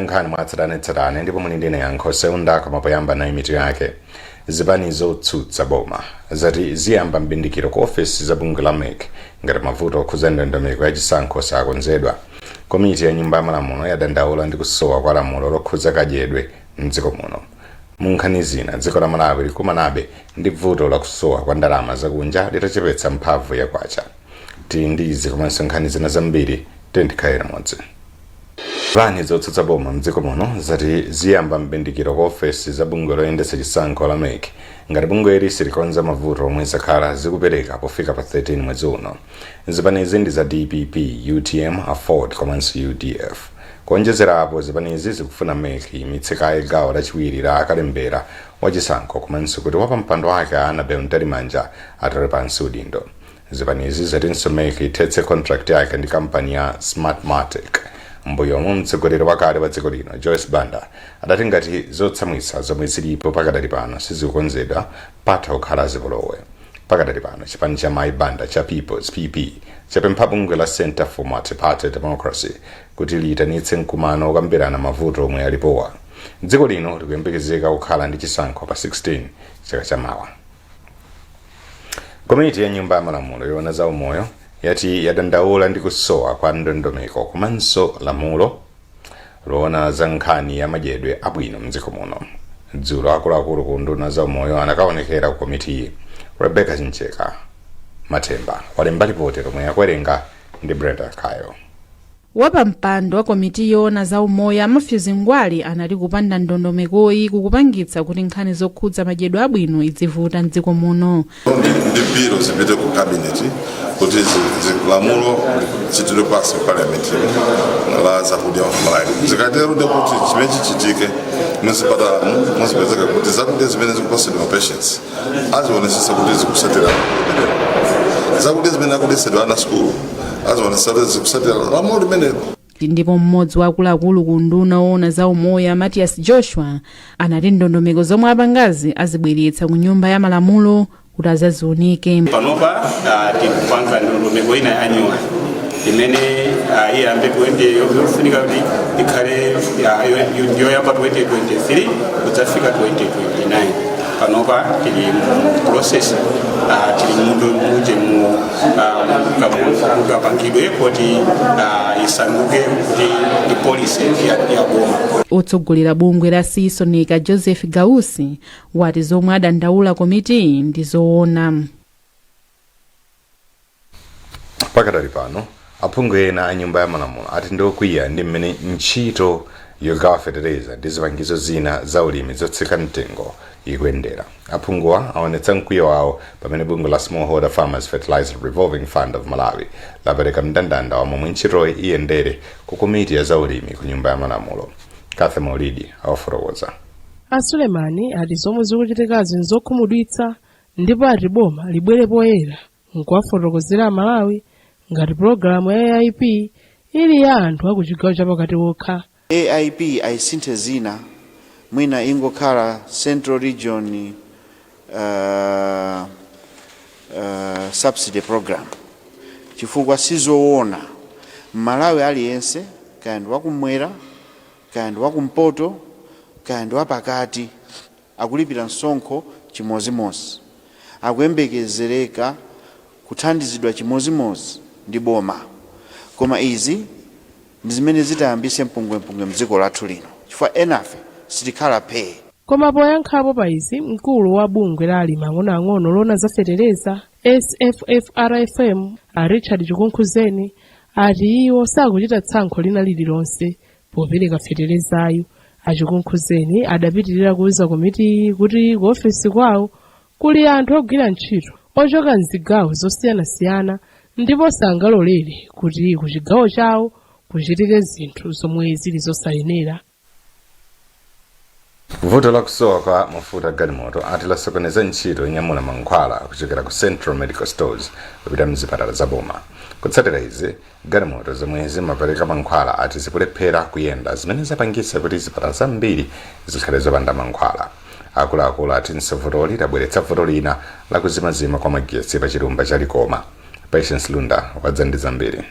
Nkhani mwatsatanetsatane ndipo muli ndine Yankho Seunda. Koma poyamba nayi mitu yake. Zipani zotsutsa boma zati ziyamba mbindikiro ku ofesi za bungwe la MEC ngati mavuto okhudza ndondomeko ya chisankho sakonzedwa. Komiti ya Nyumba ya Malamulo yadandaula ndi kusowa kwa lamulo lokhudza kadyedwe mdziko muno. Mu nkhani zina, dziko la Malawi likumanabe ndi vuto la kusowa kwa ndalama zakunja litachepetsa mphamvu ya kwacha. Tili ndi izi komanso nkhani zina zambiri, tikhale limodzi. Zipani zotsutsa boma mdziko muno zati ziyamba mbindikiro ku ofesi za bungwe loyendetsa chisankho la MEC ngati bungweli silikonza mavuto omwe zakhala zikupereka pofika pa 13 mwezi uno. Zipanizi ndi za DPP, UTM, AFORD komanso UDF. Kuonjezera apo, zipanizi zikufuna MEC imitse kaye gawo lachiwiri la akalembera wachisankho komanso kuti wapampando wake Annabel Mtalimanja atole pansi udindo. Zipanizi zatinso MEC ithetse contract yake ndi kampani ya Smartmatic. Mbuyomu, mtsogoleri wakale wa dziko lino Joyce Banda adati ngati zotsamwitsa zomwe zilipo pakadali pano sizikukonzedwa, patha kukhala zipolowe. Pakadali pano, chipani cha Mai Banda cha People's, PP, chapempha bungwe la Center for Multi-Party Democracy kuti liyitanitse mkumano okambirana mavuto omwe alipowa. Dziko lino likuyembekezeka kukhala ndi chisankho pa 16 chaka chamawa. Komiti ya Nyumba ya Malamulo yoona za umoyo yati yadandaula ndi kusowa kwa ndondomeko komanso lamulo loona za nkhani ya madyedwe abwino mdziko muno. Dzulo akuluakulu ku unduna za umoyo anakaonekera ku komitiyi. Rebecca Chincheka Matemba walemba ripoti lomwe akuwerenga ndi Brenda Kayo. Wapampando wa komiti yoona za umoyo Matthews Ngwale anati kupanda ndondomekoyi kukupangitsa kuti nkhani zokhudza madyedwe abwino izivuta mdziko muno. Ndi bill zipite ku cabinet kuti lamulo lichitidwe pass mu parliament la zakudya Malawi. Zikatero ndekuti chimene chichitike muzipatala muzipezeka kuti zakudya zimene zikupasidwa ma patients azionesesa kuti zikusatira zakudya zimene akudyetsedwa ana sukulu, azionesesa kuti zikusatira lamulo limenelo. Ndipo mmodzi wa akuluakulu ku unduna woona za umoyo Matias Joshua anati ndondomeko zomwe apangazi azibweretsa ku Nyumba ya Malamulo kuti azaziunike. Panopa tikupanga ndondomeko ina ya new imene iyambe 20, yofunika kuti ikhale yoyamba 2023 kudzafika 2029. Panopa tili mu process, tili mundu muje mu mukapangidwe kuti isanduke kuti ndi policy ya boma. Otsogolera bungwe la CSONECA Joseph Gausi wati zomwe adandaula komiti ndi zoona. Pakadali pano, aphungu ena a Nyumba ya Malamulo ati ndiokwiya ndi mmene ntchito yogawa fetereza ndi zipangizo zina za ulimi zotsika mtengo ikuyendera. Aphunguwa aonetsa mkwiyo wawo pamene bungwe la Smallholder Farmers Fertilizer Revolving Fund of Malawi lapereka mndandanda wa momwe ntchitoyi iyendere ku komiti ya zaulimi ku Nyumba ya Malamulo. Kathe Maulidi awafotokoza. A Sulemani ati zomwe zikuchitikazi nzokhumudwitsa ndipo ati boma libwere poyera nkuwafotokozera Amalawi ngati pulogalamu ya AIP ili ya anthu aku chigawo chapakati okha. AIP ayisinthe zina, mwina ingokhala Central Region Subsidy Program, chifukwa sizoona Mmalawi aliyense, kaya ndi wakumwera, kaya ndi wakumpoto, kaya ndi wapakati, akulipira msonkho chimozimozi, akuyembekezereka kuthandizidwa chimozimozi ndi boma. Koma izi ndi zimene zitayambise mpungwempungwe mdziko lathu lino, chifukwa enafe sitikhala phee. Koma poyankhapo pa izi, mkulu wa bungwe la alimi ang'onoang'ono loona za fetereza SFFRFM a Richard Chikunkhuzeni ati iwo sakuchita tsankho lina lililonse popereka feterezayu. A Chikunkhuzeni adapitirira kuuza komitiyi kuti ku ofesi kwawo kuli anthu ogwira ntchito ochoka mzigawo zosiyanasiyana ndipo sangalolere kuti ku chigawo chawo kuchitike zinthu zomwe zili zosayenera. Vuto la kusowa kwa mafuta galimoto ati lasokoneza ntchito yonyamula mankhwala kuchokera ku Central Medical Stores kupita mzipatala za boma. Kutsatira izi, galimoto zomwe zimapereka mankhwala ati zikulephera kuyenda, zimene zapangitsa kuti zipatala zambiri zikhale zopanda mankhwala. Akuluakulu atinso vutoli labweretsa vuto lina la kuzimazima kwa magetsi pa chilumba cha Likoma. Patience Lunda wadza ndi zambiri.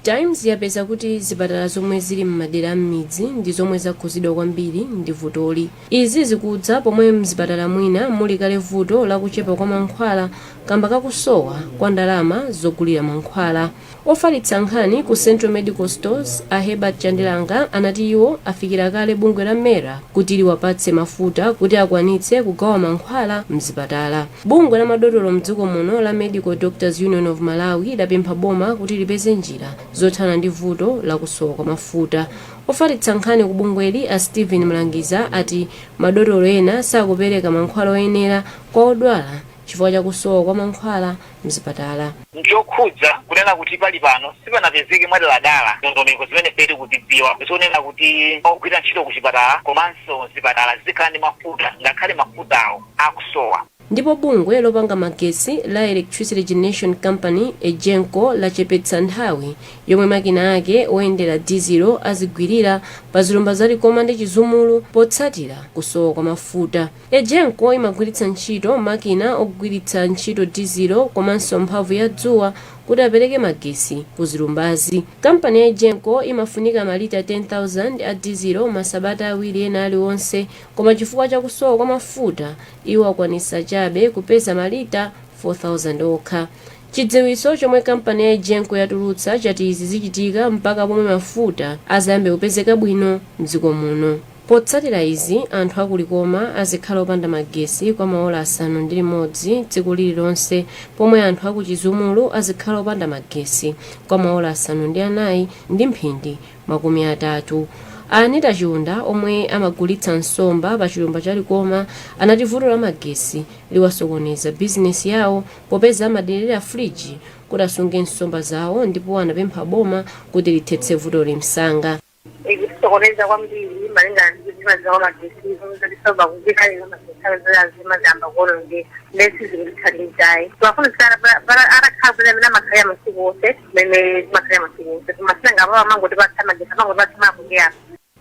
Times yapeza kuti zipatala zomwe zili m'madera m'midzi ndi zomwe zakhuzidwa kwambiri ndi vutoli. Izi zikudza pomwe mzipatala mwina muli kale vuto lakuchepa kwa mankhwala kamba kakusowa kwa ndalama zogulira mankhwala. Ofalitsa nkhani ku Central Medical Stores, a Herbert Chandilanga, anati iwo afikira kale bungwe la MERA kuti liwapatse mafuta kuti akwanitse kugawa mankhwala mzipatala. Bungwe la madotolo mdziko muno la Medical Doctors Union of Malawi lapempha boma kuti lipeze njira zothana ndi vuto lakusowa kwa mafuta. Ofalitsa nkhani ku bungweli, a Stephen Mlangiza, ati madotolo ena sakupereka mankhwala oyenera kwa odwala chifukwa chakusowa kwa mankhwala mzipatala. Nchokhudza kunena kuti pali pano sipanapezeke mwadaladala ndondomeko zimene ife tikuzidziwa zonena kuti ogwira ntchito kuchipatala komanso zipatala zizikhala ndi mafuta, ngakhale mafutawo akusowa. Ndipo bungwe lopanga magetsi la Electricity Generation Company, EGENCO, lachepetsa nthawi yomwe makina ake oyendera dizilo azigwirira pa zilumba za Likoma ndi Chizumulu potsatira kusowa kwa mafuta. EGENCO imagwiritsa ntchito makina ogwiritsa ntchito dizilo komanso mphamvu ya dzuwa kuti apereke magesi ku zilumbazi. Kampani ya EGENCO imafunika malita 10,000 a dizilo masabata 2 ena aliwonse, koma chifukwa chakusowa kwa mafuta iwo akwanisa chabe kupeza malita 4,000 okha. Chidziwitso chomwe kampani ya EGENCO yatulutsa chati izi zichitika mpaka pomwe mafuta azayambe kupezeka bwino mdziko muno. Potsatira izi, anthu akulikoma azikhala opanda magesi kwa maola 6 tsiku lililonse, pomwe anthu akuchizumulu azikhala opanda magesi kwa maola 4 ndi mphindi 30. Anita Chiunda, omwe amagulitsa nsomba pa chilumba cha Likoma, anati vuto la magesi liwasokoneza bizinesi yawo popeza amaderera friji kuti asunge nsomba zawo, ndipo anapempha boma kuti lithetse vutoli msanga. Ikutisokoneza kwambiri malingana ndi kuti timaziwa magesi zotisomba kupita magesi zimaziyamba kuonongeka, ndesizikutithandizayi. Timafunisana atakhala kuti amene amakhalira masiku onse, mene timakhalira masiku onse, koma ngapa amangotipatsa magesi, amangotipatsa makunge.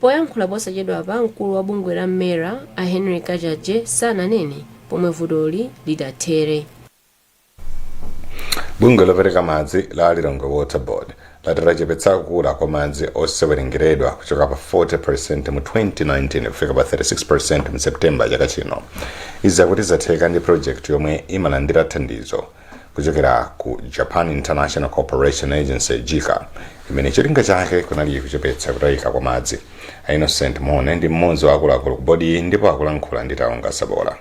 Poyankhula posachedwapa, mkulu wa bungwe la MERA, a Henry Kachaje, sananene pomwe vutoli lidathere. Bungwe lopereka madzi la Lilongwe Water Board lati lachepetsa kukula kwa madzi osawerengeredwa kuchoka pa 40% mu 2019 kufika pa 36% mu Septemba chaka chino. Izi akuti zatheka ndi project yomwe imalandira thandizo kuchokera ku Japan International Cooperation Agency, JICA, imene cholinga chake kunali kuchepetsa kutayika kwa madzi. A Innocent Mone ndi mmodzi wa akuluakulu ku bodiyi ndipo akulankhula ndi Taonga Sabola.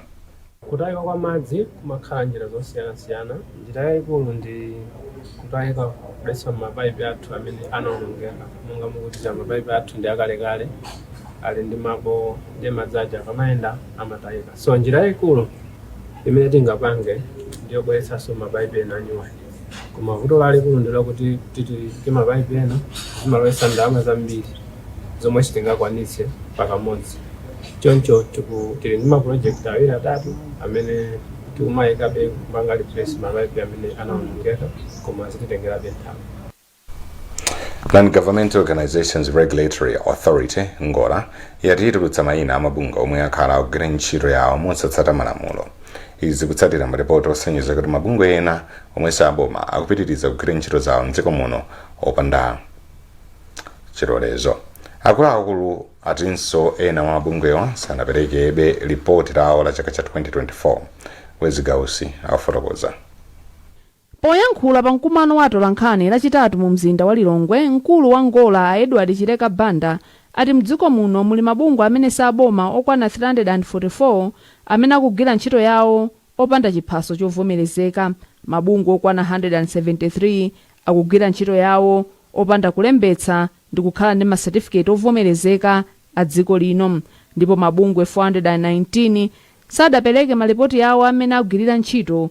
Kutayika kwa madzi kumakhala njira zosiyanasiyana. Njira yayikulu ndi kutayika kudetsa mapaipi athu amene anawonongeka. Monga mukuti cha mapaipi athu ndi akalekale, ali ndi mabowo, ndi madzi aja akamayenda amatayika. So njira yayikulu imene tingapange ndiyobweretsanso mapaipi ena anyuwani, koma vuto lalikulu ndi lakuti titi mapaipi ena zimalowetsa ndalama zambiri zomwe sitingakwanitse pakamodzi. Choncho tili ndi mapulojekiti awiri, atatu amene tikumayikabe kupanga replace mapaipi amene anawonongeka, koma zititengerabe nthawi. Non-Governmental Organizations Regulatory Authority, NGORA, yati itulutsa mayina amabungwe omwe akhala akugwira ntchito yawo mosatsata malamulo. Izi kutsatira maripoti osonyeza kuti mabungwe ena omwe saboma akupitiriza kugwira ntchito zawo mdziko muno opanda chilolezo. Akuluakulu atinso ena mwa mabungwewa sanaperekebe lipoti lawo la chaka cha 2024. Wezigausi akufotokoza. Poyankhula pa mkumano wa atolankhani Lachitatu mu mzinda wa Lilongwe, mkulu wa NGORA, a Edward Chileka Banda, ati mdziko muno muli mabungwe amene saboma okwana 344 amene akugwira ntchito yawo opanda chiphaso chovomerezeka. Mabungwe okwana 173 akugwira ntchito yawo opanda kulembetsa ndi kukhala ndi masetifiketi ovomerezeka a dziko lino, ndipo mabungwe 419 sadapereke malipoti awo amene agwirira ntchito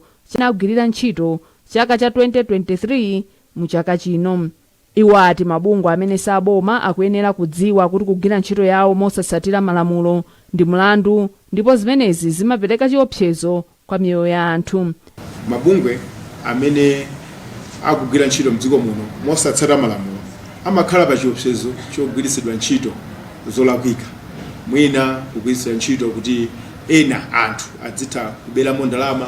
chaka cha 2023 mu chaka chino. Iwo ati mabungwe amene saboma akuyenera kudziwa kuti kugwira ntchito yawo mosatsatira malamulo ndi mlandu, ndipo zimenezi zimapereka chiopsezo kwa miyoyo ya anthu. Mabungwe amene akugwira ntchito mdziko muno mosatsata malamulo amakhala pa chiopsezo chogwiritsidwa ntchito zolakwika, mwina kugwiritsidwa ntchito kuti ena anthu adzitha kuberamo ndalama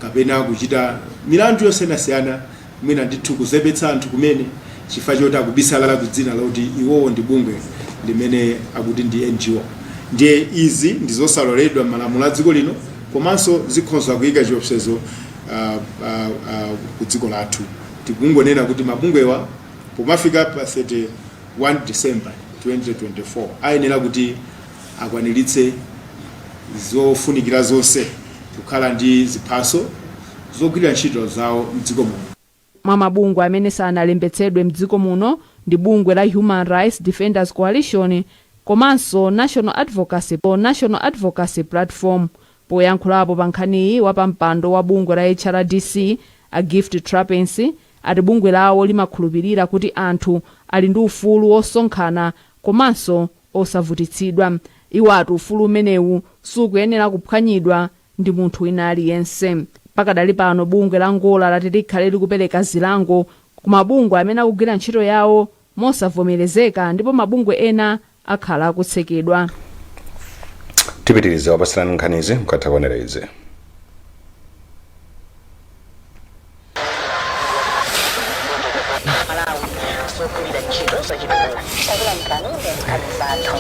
kapena kuchita milandu yosiyanasiyana, mwina ndithu kuzembetsa anthu kumene. Chifukwa choti akubisala ku dzina loti iwowo ndi bungwe limene akuti ndi NGO. Ndiye izi ndi zosaloledwa m'malamulo a dziko lino, komanso zikhoza kuyika chiopsezo ku dziko lathu. Tikungonena kuti mabungwewa pomafika pa 31 December 2024 ayenera kuti akwaniritse zofunikira zonse kukhala ndi ziphaso zogwirira ntchito zawo mdziko muno. Mwa mabungwe amene sanalembetsedwe mdziko muno ndi bungwe la Human Rights Defenders Coalition komanso National Advocacy Platform. Poyankhulapo pa nkhaniyi, wapampando wa bungwe la HRDC a Gift Trapence ati bungwe lawo limakhulupirira kuti anthu ali ndi ufulu wosonkhana komanso osavutitsidwa. Iwo ati ufulu umenewu sukuyenera kuphwanyidwa ndi munthu wina aliyense. Pakadali pano bungwe la NGORA lati likhale likupereka zilango ku mabungwe amene akugwira ntchito yawo mosavomerezeka, ndipo mabungwe ena akhala akutsekedwa. Tipitirize wapasirani nkhanizi mukatha kuonera izi. Malawi zogwirira ntchito zachitukuko takulandirani ndi nkhani zathu.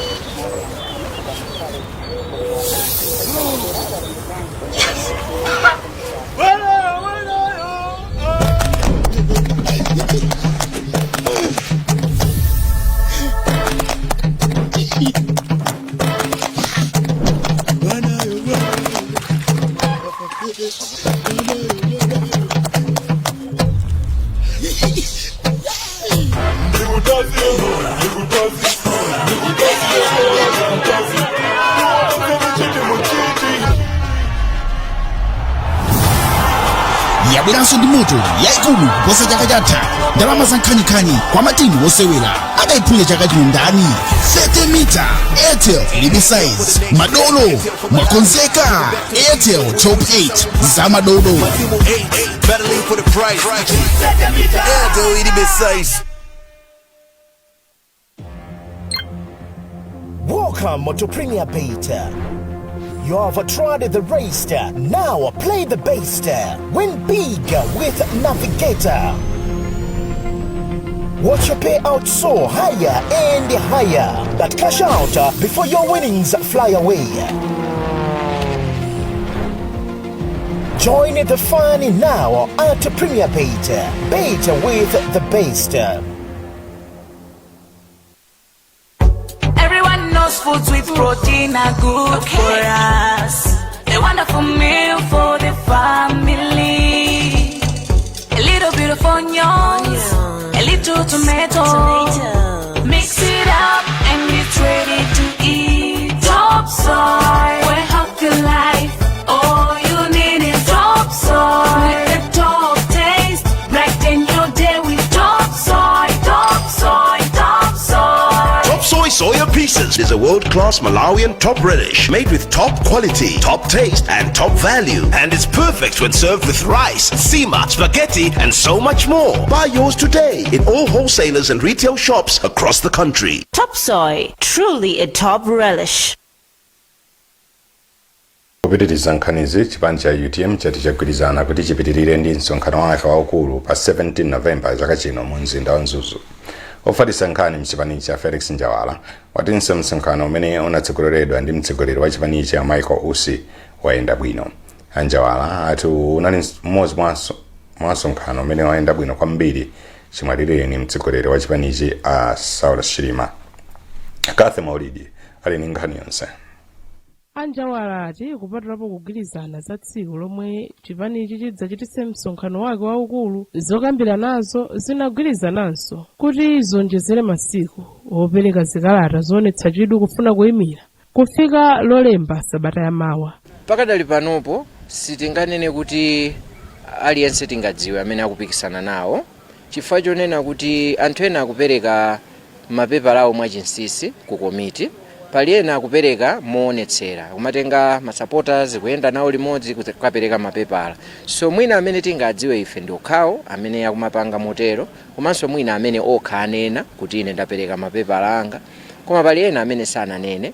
Yabweranso ndi moto yayikulu kuposa chaka chatha. Ndalama za nkhaninkhani kwa matimu osewera. Adayiphule chaka chino ndani? 30 mita Airtel ilibe size. Madolo mwakonzeka? Airtel Top 8 za madolo. Battling for the prize. Airtel ilibe size. Welcome to Premier Bet. You have tried the rest. Now play the best. Win big with Navigator. Watch your payout soar higher and higher. But cash out before your winnings fly away. Join the fun now at Premier Bet. Bet with the best. Everyone knows foods with protein are good for us. A wonderful meal for the family. A little bit of onions, a little tomato. Mix it up and it's ready to eat. Top Soy, we're healthy life. All you need is Top Soy. With the top taste, brighten your day with Top Soy, Top Soy, Top Soy. Top Soy Soya Pieces is a world-class Malawian top relish made with top quality, top taste, and top value. And it's perfect when served with rice, nsima, spaghetti, and so much more. Buy yours today in all wholesalers and retail shops across the country. Top Soy, truly a top relish. Kupitiriza nkhanizi, chipani cha UTM chati chagwirizana kuti chipitirire ndi msonkhano wake waukulu pa 17 Novemba chaka chino mu mzinda wa Mzuzu. Ofalitsa nkhani mchipanichi cha Felix Njawala watinso msonkhano umene unatsogoleredwa ndi mtsogoleri wa chipanichi Michael Usi wayenda bwino. Anjawala ati unali mmodzi mwa msonkhano umene wayenda bwino kwambiri chimwalireni mtsogoleri wa chipanichi a Saulos Chilima. Kathe Maulidi ali ndi nkhani yonse. Anjawala ati kupatulapo kugwirizana za tsiku lomwe chipanichi chidzachititse msonkhano wake waukulu, zokambiranazo zinagwirizananso kuti zonjezere masiku opereka zikalata zoonetsa chidwi kufuna kuyimira kufika Lolemba sabata yamawa. Pakadali panopo sitinganene kuti aliyense tingadziwe amene akupikisana nawo, chifukwa chonena kuti anthu ena akupereka mapepala awo mwachinsinsi ku komiti, pali ena akupereka moonetsera, kumatenga masupporters kuyenda nawo limodzi kukapereka mapepala. So mwina amene tingadziwe ife ndi okhawo amene akumapanga motero, komanso mwina amene okha anena kuti ine ndapereka mapepala anga, koma pali ena amene sananene.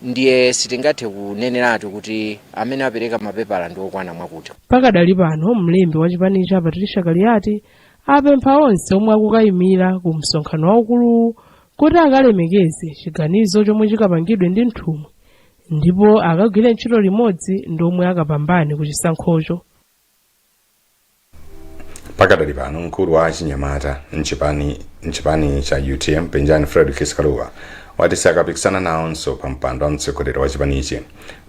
Ndiye sitingathe kuneneratu kuti amene apereka mapepala ndi okwana mwakuti. Pakadali pano mlembi wa chipanichi Patricia Kaliati Apempha onse omwe akukayimira ku msonkhano waukuluwu kuti akalemekeze chiganizo chomwe chikapangidwe ndi nthumwi ndipo akagwire ntchito limodzi ndi omwe akapambane ku chisankhocho. Pakadali pano, mkulu wa achinyamata mchipani cha UTM, Penjani Fredokiss Kalua, wati sakapikisana nawonso pa mpando wa mtsogoleri wa chipanichi.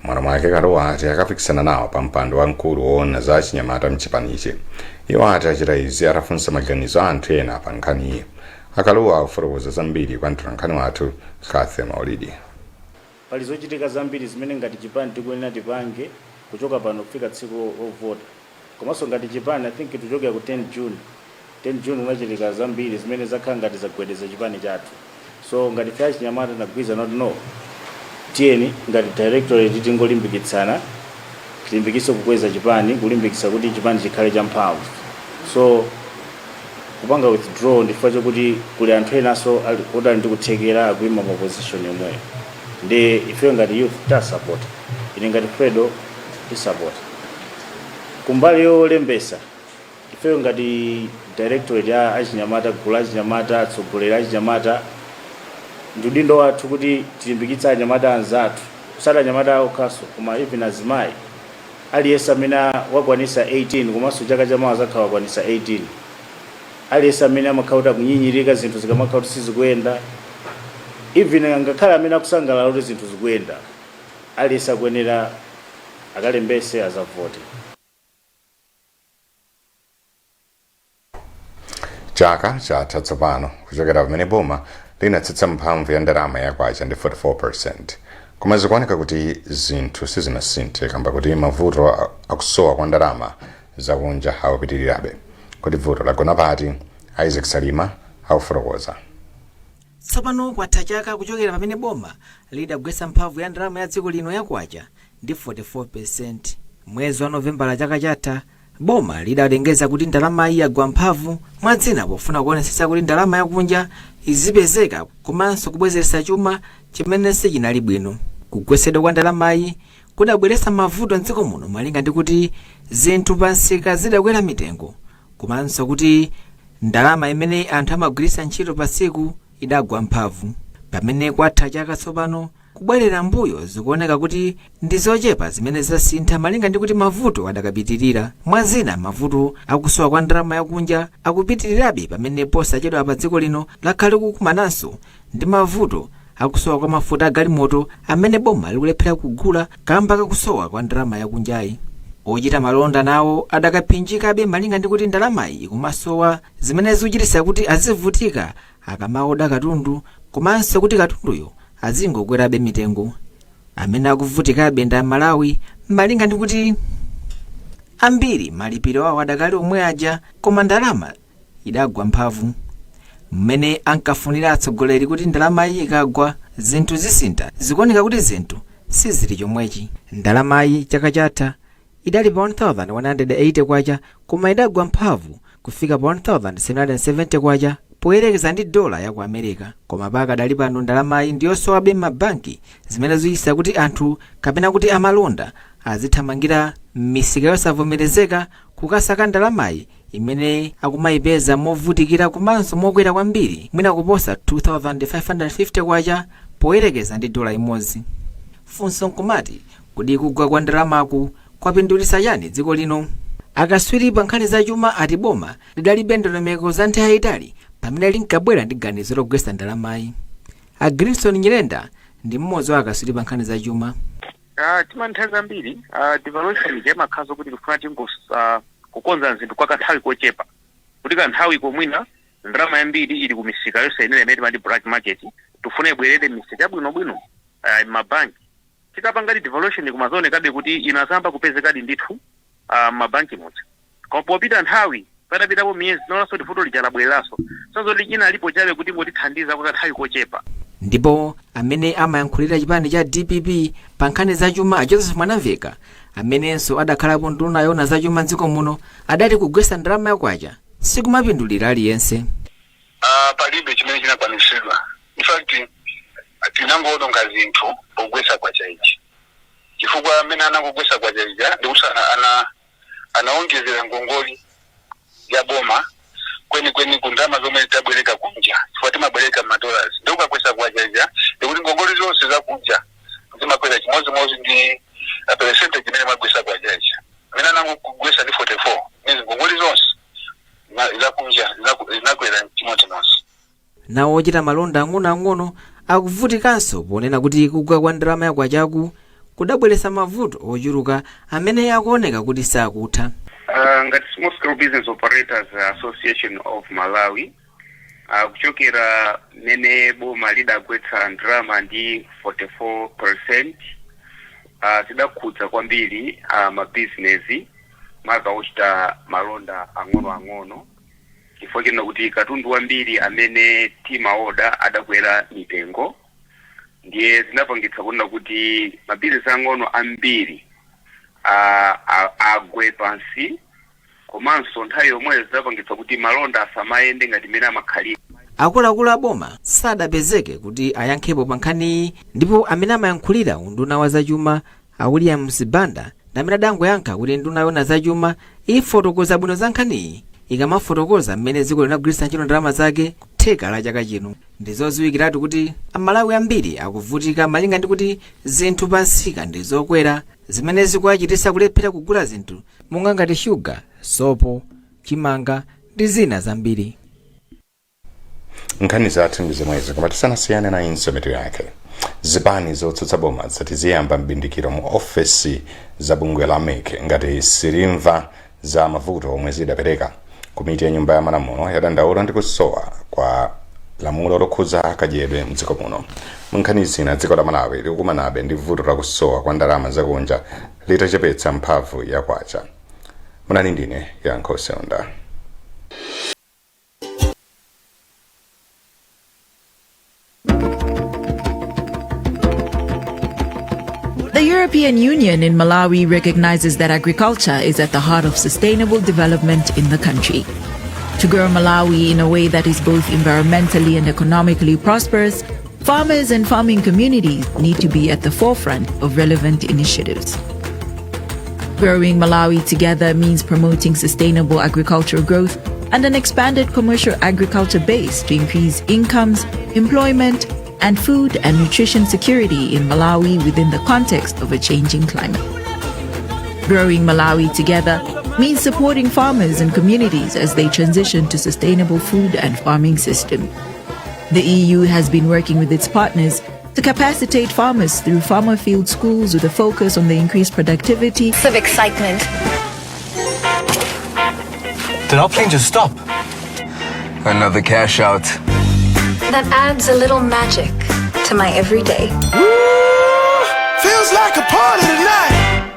M'malo mwake, Kalua ati akapikisana nawo pa mpando wa mkulu woona za achinyamata mchipanichi. Iwo ati achita izi atafunsa maganizo a anthu ena pa nkhaniyi. Akalua akufotokoza zambiri kwa mtolankhani wathu Kathe Maulidi. Pali zochitika zambiri zimene ngati chipani tikuyenera tipange kuchoka pano kufika tsiku lovota. Komanso ngati chipani, I think tichokera ku 10 June. 10 June kunachitika zambiri zimene zakhala ngati zagwedeza chipani chathu. So ngati ife achinyamata tinagwirizana kuti no, tiyeni ngati directorate tingolimbikitsana, tilimbikitse kukweza chipani, kulimbikitsa kuti chipani chikhale champhamvu. So kupanga withdraw ndifukwa chokuti kuli anthu enanso oti ali ndi kuthekera, akuyima mu position yomweyo, ndi ifeyo ngati youth tasapota. Ine ngati Fredo tisapota. Kumbali yolembesa, ifeyo ngati directorate ya achinyamata, gulu achinyamata, atsogoleri achinyamata, ndi udindo wathu kuti tilimbikitse anyamata anzathu, kusati anyamata okhaso koma even azimayi, aliyense amene wakwanisa 18 komanso chaka chamawa azakhala wakwanisa 18, aliyense amene amakhala kuti akunyinyirika zinthu zikamakhala kuti sizikuyenda, even ngakhale amene akusangalala kuti zinthu zikuyenda, aliyense akuyenera akalembese azavote. Chaka chatha tsopano kuchokera pamene boma linatsitsa mphamvu ya ndalama ya kwacha ndi 44%, koma zikuoneka kuti zinthu sizinasinthe kamba kuti mavuto akusowa kwa ndalama zakunja akupitirirabe. Kuti vuto lagona pati, Isaac Salima akufotokoza. Tsopano kwatha chaka kuchokera pamene boma lidagwetsa mphamvu ya ndalama ya dziko lino ya kwacha ndi 44%. Mwezi wa Novembala chaka chatha, boma lidalengeza kuti ndalamayi yagwa mphamvu, mwadzina pofuna kuonetsetsa kuti ndalama yakunja izipezeka komanso kubwezeretsa chuma chimene sichinali bwino. Kugwetsedwa kwa ndalamayi kudabweretsa mavuto mdziko muno malinga ndi kuti zinthu pa msika zidakwera mitengo komanso kuti ndalama imene anthu amagwiritsa ntchito pa tsiku idagwa mphamvu. Pamene kwatha chaka tsopano kubwerera mbuyo, zikuoneka kuti ndi zochepa zimene zasintha malinga ndi kuti mavuto adakapitirira. Mwazina, mavuto akusowa kwa ndalama yakunja akupitirirabe pamene posachedwa pa dziko lino lakhala likukumananso ndi mavuto akusowa kwa mafuta agalimoto amene boma likulephera kugula kamba kakusowa kwa ndalama yakunjayi. Ochita malonda nawo adakaphinjikabe malinga ndi kuti ndalamayi ikumasowa, zimene zikuchititsa kuti azivutika akamaoda katundu komanso kuti katunduyo azingokwerabe mitengo. Amene akuvutikabe ndi Amalawi malinga ndi kuti ambiri malipiro awo adakali omwe aja koma ndalama idagwa mphamvu. Mmene ankafunira atsogoleri kuti ndalamayi ikagwa zinthu zisintha, zikuoneka kuti zinthu sizili chomwechi. Ndalamayi chaka chatha idali pa 1180 kwacha koma idagwa mphamvu kufika pa 1770 kwacha poyerekeza ndi dola ya ku America. Koma pakadali pano ndalamayi ndiyosowabe m'mabanki, zimene zikuchititsa kuti anthu kapena kuti amalonda azithamangira m'misika yosavomerezeka kukasaka ndalamayi imene akumayipeza movutikira komanso mokwera kwambiri, mwina kuposa 2550 kwacha poyerekeza ndi dola imodzi. Funso nkumati, kodi kugwa kwa ndalamaku kwapindulitsa chani dziko lino? Akaswiri pa nkhani za chuma ati boma lidalibe ndondomeko za nthawi yayitali pamene linkabwera ndi ganizo logwetsa ndalamayi. A Greenson Nyirenda ndi mmodzi wa akaswiri pa nkhani za chuma. Tima nthawi zambiri devaluation ija imakhala zokuti tikufuna tingo kukonza zinthu kwa kanthawi kochepa, kuti kanthawi komwina ndalama yambiri ili ku misika yosayenera imene timati black market, tifune ibwerere misika yabwinobwino, mabanki. Tikapangadi devaluation kumazaonekabe kuti inazamba kupezekadi ndithu mabanki muja, koma popita nthawi, patapitapo miyezi, tinaonanso kuti vuto lija labwereranso. Sazoti inalipo chabe kuti ngotithandiza kwa kanthawi kochepa. Ndipo amene amayankhulira chipani cha DPP pa nkhani za chuma, a Joseph Mwanamveka, amenenso adakhalapo nduna yoona za chuma mdziko muno, adati kugwetsa ndalama ya kwacha sikumapindulira aliyense. Palibe chimene chinakwaniritsidwa. In fact, tinangoononga zinthu pogwetsa kwacha ichi, chifukwa amene anangogwetsa kwacha ija ndikuti anaonjezera ngongoli ya boma. Kwenikweni ku ndalama zomwe tabwereka kunja, chifukwa timabwereka m'madollars, ndi ukakwesa kwacha ija, ndikuti ngongole zonse zakunja zimakwera chimodzimodzi ndi a percentage imene mwagwesa kwacha ija. Amene anangogwesa ndi 44 means ngongole zonse zakunja zinakwera chimodzimodzi. Nawo ochita malonda ang'onoang'ono akuvutikanso ponena kuti kugwa kwa ndalama yakwachaku kudabweretsa mavuto ochuluka amene akuoneka kuti sakutha. Ngati Small Scale Business Operators Association of Malawi, kuchokera mmene boma lidagwetsa ndalama ndi 44%, zidakhudza kwambiri mabizinesi, maka ochita malonda ang'onoang'ono, chifukwa chonena kuti katundu wambiri amene timaoda adakwera mitengo. Ndiye zinapangitsa kunena kuti mabizinesi ang'ono ambiri agwe pansi, komanso nthawi yomweyo zinapangitsa kuti malonda asamayende ngati mmene amakhalira. Akuluakulu a boma sadapezeke kuti ayankhepo pa nkhaniyi, ndipo amene amayankhulira unduna wa zachuma a Williams Banda ndi amene adangoyankha kuti nduna yona zachuma ifotokoza bwino za nkhaniyi ikamafotokoza mmene dziko linagwiritsa ntchito ndalama zake theka la chaka chino. Ndi zodziwikiratu kuti Amalawi ambiri akuvutika malinga ndi kuti zinthu pa msika ndi zokwera, zimene zikuwachititsa kulephera kugula zinthu monga ngati shuga, sopo, chimanga ndi zina zambiri. Nkhani zathu ndi zomwezi, koma tisanasiyane nayinso mitu yake. Zipani zotsutsa boma zati ziyamba mbindikiro mu ofesi za bungwe la MEC ngati silimva za mavuto omwe zidapereka. Komiti ya Nyumba ya Malamulo yadandaula ndi kusowa kwa lamulo lokhudza kadyedwe mdziko muno. Mu nkhani zina, dziko la Malawi likukumanabe ndi vuto lakusowa kwa ndalama zakunja litachepetsa mphamvu ya kwacha. Munali ndine Yankho Seunda. The European Union in Malawi recognizes that agriculture is at the heart of sustainable development in the country. To grow Malawi in a way that is both environmentally and economically prosperous, farmers and farming communities need to be at the forefront of relevant initiatives. Growing Malawi together means promoting sustainable agricultural growth and an expanded commercial agriculture base to increase incomes, employment, and food and nutrition security in Malawi within the context of a changing climate. Growing Malawi together means supporting farmers and communities as they transition to sustainable food and farming systems. The EU has been working with its partners to capacitate farmers through farmer field schools with a focus on the increased productivity of excitement. Did our plane just stop? Another cash out. That adds a little magic to my everyday. Feels like a party tonight.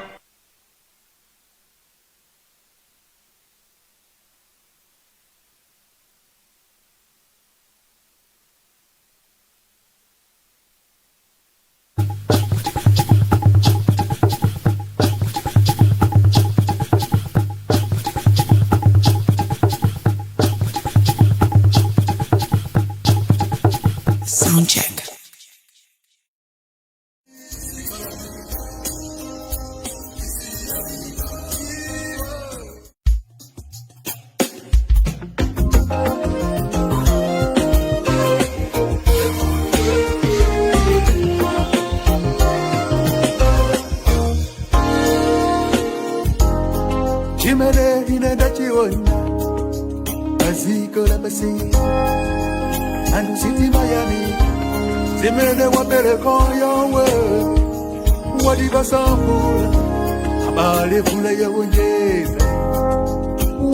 Sound check. Chimene ine ndachiona padziko lapansi, anthu sitimayamika zimene wapereka Yahweh. Watipatsa mvula abale, mvula yawonjeza.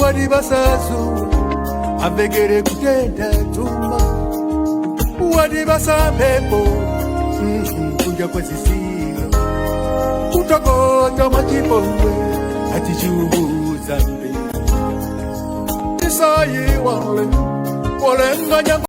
Watipatsa dzuwa, amvekere kutentha thumba. Watipatsa mphepo, kunja kwazizira, kutokota mwachipongwe ati chiunguza mbe. Tisayiwale polenga nyango.